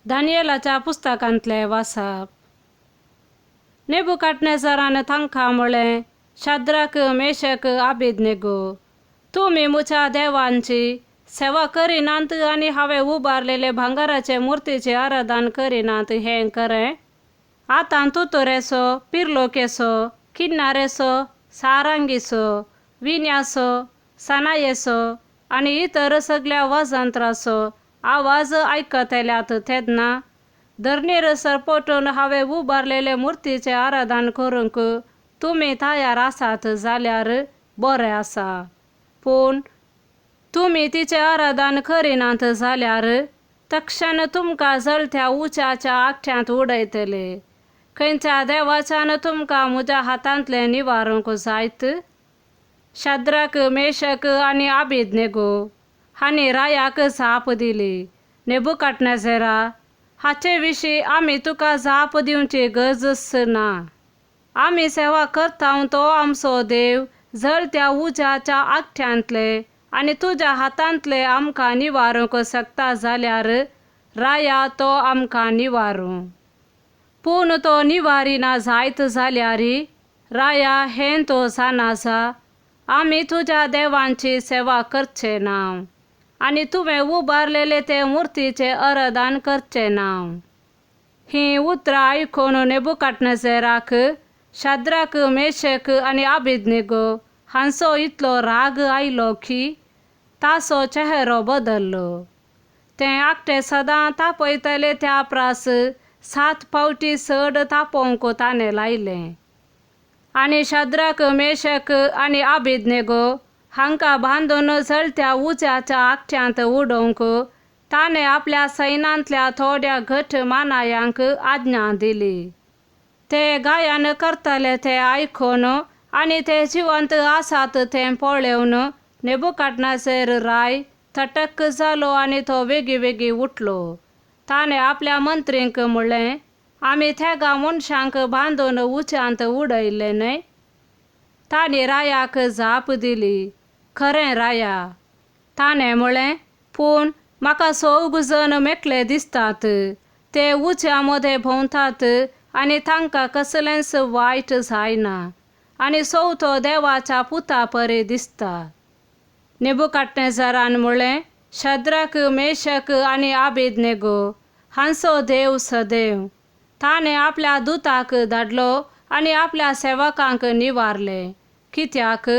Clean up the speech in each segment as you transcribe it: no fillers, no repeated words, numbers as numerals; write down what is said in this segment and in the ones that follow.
दानियेलाच्या पुस्तकांतलें वाचप. नेबुकाडनेझरान तांकां म्हळें, शाद्रक, मेशक, आबेदनेगो, तुमी म्हज्या देवांची सेवा करिनात आनी हांवें उबारलेले भांगराचे मुर्तीचें आराधन करिनात हें खरें? आतां तुतुरेचो, पिर्लोकेचो, किन्नारेचो, सारंगीचो, विण्याचो, सनायेचो आनी इतर सगल्या वाजंत्राचो आवाज आयकतल्यात तेन्ना धरणीर सरपटून हांवें उबारलेले मुर्तीचें आराधन करूंक तुमी तयार आसात जाल्यार बरें आसा. पूण तुमी तिचें आराधन करिनात जाल्यार तक्षण तुमकां जळत्या उज्याच्या आगठ्यांत उडयतले. खंयच्या देवाच्यान तुमकां म्हज्या हातांतलें निवारूंक जायत? शाद्रक, मेशक आनी आबेदनेगो हांणी रायाक जाप दिली, नेबुकाडनेझरा, हाचे विशीं आमी तुका जाप दिवची गरजच ना. आमी सेवा करता तो आमचो देव जळत्या उज्याच्या आगठ्यांतले आनी तुज्या हातांतले आमकां निवारूंक शकता जाल्यार राया तो आमकां निवारूं. पूण तो निवारिना जायत जाल्यार राया हें तो जाणा जा, आमी तुज्या देवांची सेवा करचे ना आनी तुवें उबारलेले ते मुर्तीचें आराधन करचे ना. हीं उतरां आयकून नेबुकाडनेझराक शाद्रक, मेशक आनी आबेदनेगो हांचो इतलो राग आयलो की ताचो चेहरो बदल्लो. तें आगटें सदां तापयतले त्या प्रास सात फावटी चड तापोवंक ताणें लायलें. आनी शाद्रक, मेशक आनी आबेदनेगो हांकां बांदून जळत्या उज्याच्या आगठ्यांत उडोवंक ताणें आपल्या सैन्यांतल्या थोड्या घट मानायांक आज्ञा दिली. ते गायन करताले ते आयकून आनी ते जिवंत आसात तें पळोवन नेबुकाडनेझर राय थटक जालो आनी तो वेगीं वेगीं उठलो. ताणें आपल्या मंत्रींक म्हणलें, आमी तेगां मनशांक बांदून उज्यांत उडयले न्हय? तांणी रायाक जाप दिली, खरें राया. ताणें म्हणलें, पूण म्हाका चौग जण मेकळे दिसतात. ते उज्या मदें भोंवतात आनी तांकां कसलेंच वायट जायना आनी चवथो देवाच्या पुता परी दिसता. नेबुकाडनेझरान म्हणलें, शाद्रक, मेशक आनी आबेदनेगो हांचो देव सदैव. ताणें आपल्या दुताक धाडलो आनी आपल्या सेवकांक निवारले. कित्याक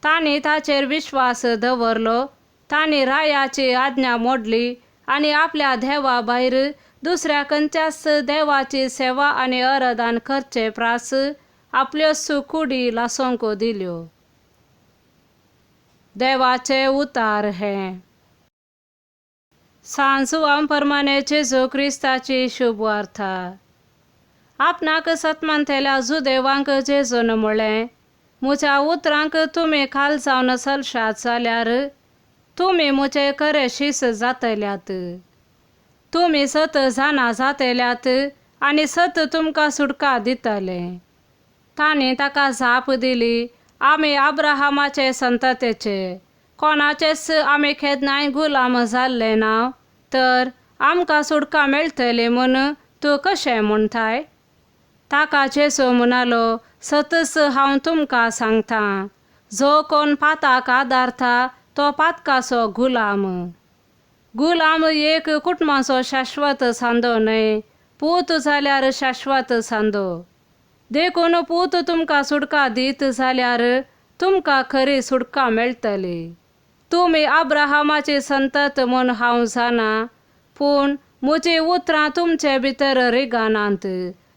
तांणी ताचेर विश्वास दवरलो. तांणी रायाची आज्ञा मोडली आनी आपल्या देवा भायर दुसऱ्या खंयच्याच देवाची सेवा आनी आराधन करचे प्रास आपल्योच कुडी लासोवंक दिल्यो. देवाचे उतार हे. सांजुआं प्रमाणे जेजू क्रिस्ताची शुभवार्ता. आपणाक सतमानतेल्या जुदेवांक जेजून म्हणलें, म्हज्या उतरांक तुमी खाल जावन चलशात जाल्यार तुमी म्हजे खरे शीस जातल्यात. तुमी सत जाणा जातल्यात आनी सत तुमकां सुटका दितलें. तांणी ताका जाप दिली, आमी अब्राहमाचे संततेचे, कोणाचेच आमी केन्नाय गुलाम जाल्ले ना, तर आमकां सुटका मेळटली म्हूण तूं कशें म्हणटाय? ताका जेजू म्हणालो, सतच हांव तुमकां सांगतां, जो कोण पाताक आदारता तो पातकाचो गुलाम. गुलाम एक कुटुंबाचो शाश्वत सांदो न्हय, पूत जाल्यार शाश्वत सांदो. देखून पूत तुमकां सुटका दीत जाल्यार तुमकां खरी सुटका मेळटली. तुमी अब्राहमाची संतत म्हूण हांव जाणा, पूण म्हजीं उतरां तुमचे भितर रिगनात,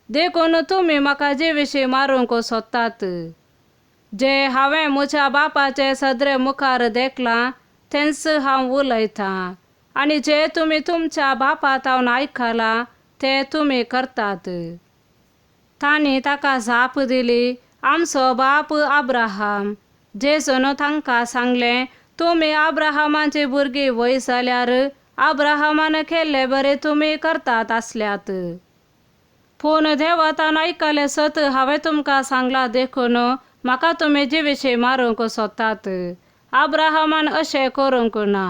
देखून तुमी म्हाका जिविशीं मारूंक सोदतात. जे हांवें म्हज्या बापाचे सदरे मुखार देखलां तेंच हांव उलयतां आनी जे तुमी तुमच्या बापा थावन आयकलां तें तुमी करतात. तांणी ताका जाप दिली, आमचो बाप अब्राहम. जेजून तांकां सांगलें, तुमी अब्राहमाची भुरगीं वय जाल्यार अब्राहमान केल्ले बरें तुमी करतात आसल्यात. पूण देवातान आयकलें सत हांवें तुमकां सांगलां, देखून म्हाका तुमी जिविशीं मारूंक सोदतात. अब्राहमान अशें करूंक ना.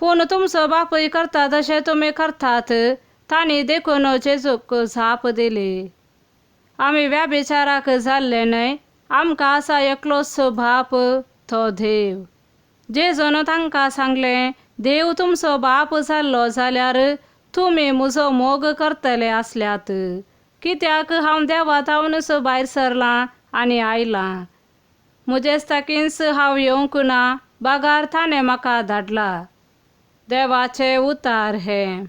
पूण तुमचो बापूय करता तशें तुमी करतात. तांणी देखून जेजूक जाप दिली, आमी व्याभिचाराक जाल्ले न्हय, आमकां आसा एकलोच बाप, तो देव. जेजून तांकां सांगलें, देव तुमचो बाप जाल्लो जाल्यार तुमी म्हजो मोग करतले आसल्यात, कित्याक हांव देवा थावनच भायर सरलां आनी आयलां. म्हजेच ताकींच हांव येवंक ना, बगार ताणें म्हाका धाडला. देवाचें उतार हें.